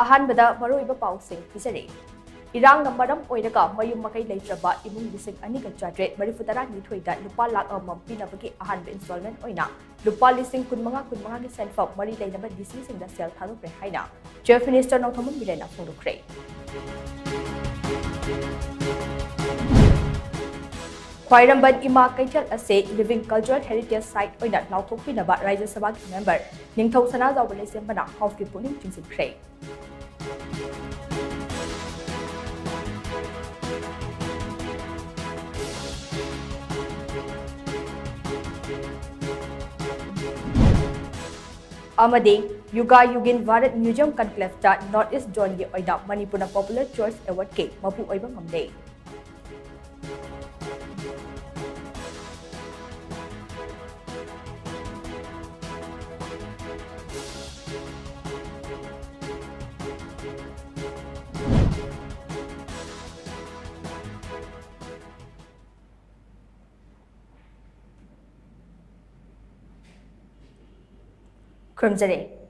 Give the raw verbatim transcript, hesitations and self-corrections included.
ꯑꯍꯥꯟꯕꯗ ꯃꯔꯨꯑꯣꯏꯕ ꯄꯥꯎꯁꯤꯡ ꯄꯤꯖꯔꯤ꯫ ꯏꯔꯥꯡꯅ ꯃꯔꯝ ꯑꯣꯏꯔꯒ ꯃꯌꯨꯝ ꯃꯀꯩ ꯂꯩꯇ꯭ꯔꯕ ꯏꯃꯨꯡ ꯂꯤꯁꯤꯡ ꯑꯅꯤꯒ ꯆꯥꯇ꯭ꯔꯦꯠ ꯃꯔꯤꯐꯨ ꯇꯔꯥꯅꯤꯊꯣꯏꯗ ꯂꯨꯄꯥ ꯂꯥꯈ ꯑꯃꯃꯝ ꯄꯤꯅꯕꯒꯤ ꯑꯍꯥꯟꯕ installment ꯑꯣꯏꯅ ꯂꯨꯄꯥ ꯂꯤꯁꯤꯡ ꯀꯨꯟꯃꯉꯥ ꯀꯨꯟꯃꯉꯥꯒꯤ ꯁꯦꯟꯐꯝ ꯃꯔꯤ ꯂꯩꯅꯕ DCꯁꯤꯡꯗ ꯁꯦꯜ ꯊꯥꯗꯣꯛꯈ꯭ꯔꯦ ꯍꯥꯏꯅ Chief Minister ꯅꯣꯡꯊꯣꯝꯕꯝ ꯕꯤꯔꯦꯟꯅ ꯐꯣꯡꯗꯣꯛꯈ꯭ꯔꯦ꯫ ꯈ꯭ꯋꯥꯏꯔꯝꯕꯟ ꯏꯃꯥ ꯀꯩꯊꯦꯜ ꯑꯁꯤ Living Cultural Heritage Site ꯑꯣꯏꯅ ꯂꯥꯎꯊꯣꯛꯄꯤꯅꯕ ꯔꯥꯖ꯭ꯌ ꯁꯚꯥꯒꯤ member ꯅꯤꯡꯊꯧ ꯁꯅꯥꯖꯥꯎꯕ ꯂꯩꯁꯦꯝꯕꯅ ꯍꯥꯎꯁꯀꯤ ꯄꯨꯛꯅꯤꯡ ꯆꯤꯡꯁꯤꯟꯈ꯭ꯔꯦ꯫ ꯑꯃꯗꯤ Yuga Yugin Bharat Museum Conclaveꯇ North East Zoneꯒꯤ ꯑꯣꯏꯅ ꯃꯅꯤꯄꯨꯔꯅ Popular Choice Awardꯀꯤ ꯃꯄꯨ ꯑꯣꯏꯕ ꯉꯝꯂꯦ꯫ ꯈꯨꯔꯨꯝꯖꯔꯤ꯫